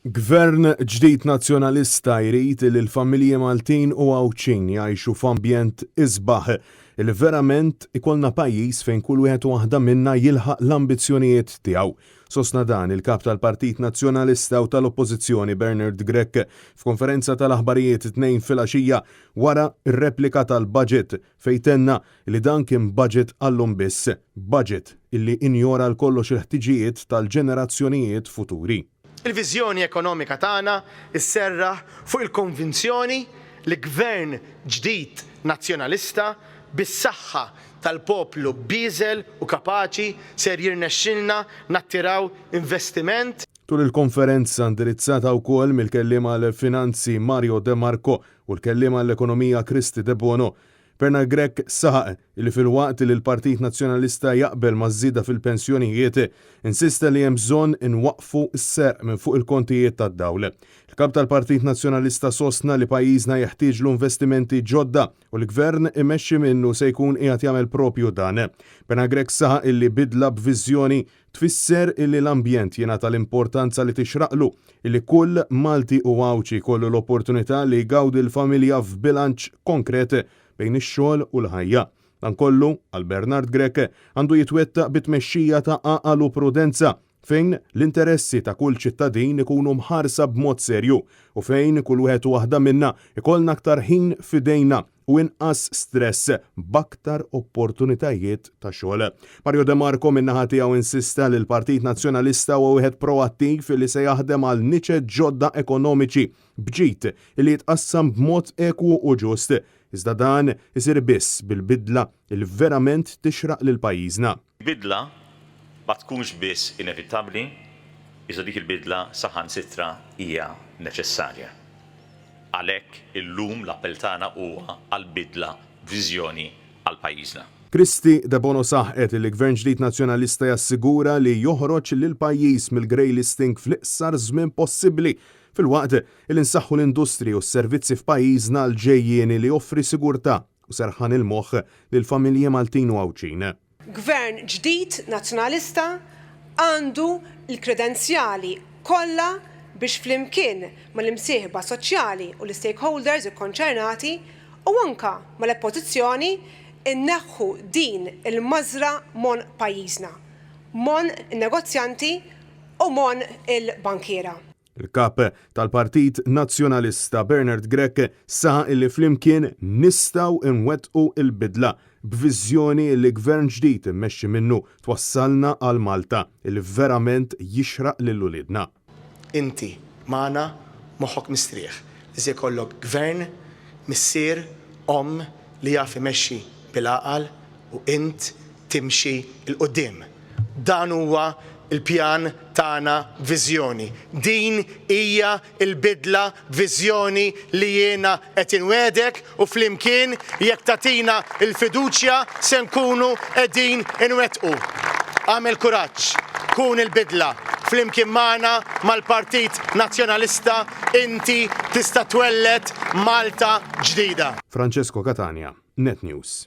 Gvern ġdid Nazzjonalista jrid li l-familji Maltin u Għawdxin jgħixu f'ambjent isbaħ, li verament ikollna pajjiż fejn kull wieħed u waħda minna jilħaq l-ambizzjonijiet tiegħu. Sostna dan il-Kap tal-Partit Nazzjonalista u tal-Oppożizzjoni Bernard Grech f'konferenza tal-aħbarijiet it-Tnejn filgħaxija wara r-replika tal-budget fejn tenna li dan kien budget għal-lum biss, budget illi injora għal kollox il-ħtiġijiet tal-ġenerazzjonijiet futuri. Il-viżjoni ekonomika tagħna sserraħ fuq il-konvinzjoni li Gvern ġdid Nazzjonalista bis-saħħa tal-poplu bieżel u kapaċi ser jirnexxilna nattiraw investiment, Tul il-konferenza indirizzata wkoll mill-Kelliem għall-Finanzi Mario De Marco u l-Kelliem għall-Ekonomija Kristy Debono, Bernard Grech saħaq li filwaqt li l-Partit Nazzjonalista jaqbel maż-żieda fil-pensjonijiet, insista li hemm bżonn inwaqqfu s-serq minn fuq il-kontijiet tad-dawl. Il-Kap tal-Partit Nazzjonalista sostna li pajjiżna jeħtieġlu investimenti ġodda u l-Gvern imexxi minnu se jkun qiegħed jagħmel propju dan. Bernard Grech saħaq illi bidla b'viżjoni Tfisser illi l-ambjent jingħata l-importanza li tixraqlu, illi kull Malti u Għawdxi jkollu l-opportunità li jgawdi l-familja f'bilanċ konkret bejn ix-xogħol u l-ħajja. Dan kollu, qal Bernard Grech, għandu jitwettaq bi tmexxija ta' għaqal u prudenza, fejn l-interessi ta' kull ċittadin ikunu mħarsa b'mod serju u fejn kull wieħed u waħda minna jkollna aktar ħin f'idejna u inqas stress b'aktar opportunitajiet ta' xogħol. Mario De Marco min-naħa tiegħu insista li l-Partit Nazzjonalista huwa wieħed proattiv li se jaħdem għal niċeċ ġodda ekonomiċi b'ġid li jitqassam b'mod ekwu u ġust. Iżda dan isir biss bil-bidla li verament tixraq lil pajjiżna. Bidla ma tkunx biss inevitabbli, iżda dik il-bidla saħansitra hija neċessarja. Għalhekk illum l-appell tagħna huwa għal bidla b'viżjoni għal pajjiżna. Kristy Debono saħqet li Gvern ġdid Nazzjonalista jassigura li joħroġ lill-pajjiż mill-grey listing fl-iqsar żmien possibbli filwaqt li nsaħħu l-industriji u s-servizzi f'pajjiżna għal ġejjieni li joffri sigurtà u serħan il-moħħ lill-familji Maltin u Għawdxin. Gvern ġdid Nazzjonalista għandu l-kredenzjali kollha biex flimkien mal-imsieħba soċjali u l-istakeholders ikkonċernati u anke mal-Oppożizzjoni nneħħu din il-mażra m'għonq pajjiżna, m'għonq in-negozjanti u m'għonq il-bankiera. Il-Kap tal-Partit Nazzjonalista Bernard Grech saħaq illi flimkien nistgħu nwettqu l-bidla b'viżjoni li Gvern ġdid immexxi minnu twassalna għal Malta illi verament jixraq lil uliedna. Inti magħna moħħok mistrieħ li se jkollok Gvern, missier, omm li jaf imexxi bil-għaqal u int timxi 'l quddiem. Dan huwa l-pjan tagħna b'viżjoni. Din hija l-bidla b'viżjoni li jiena qed inwiegħdek u flimkien jekk tagħtina l-fiduċja se nkunu qegħdin inwettqu. Agħmel kuraġġ, kun il-bidla. Flimkien magħna mal-Partit Nazzjonalista inti tista' twelled Malta ġdida. Francesco Catania, Net News.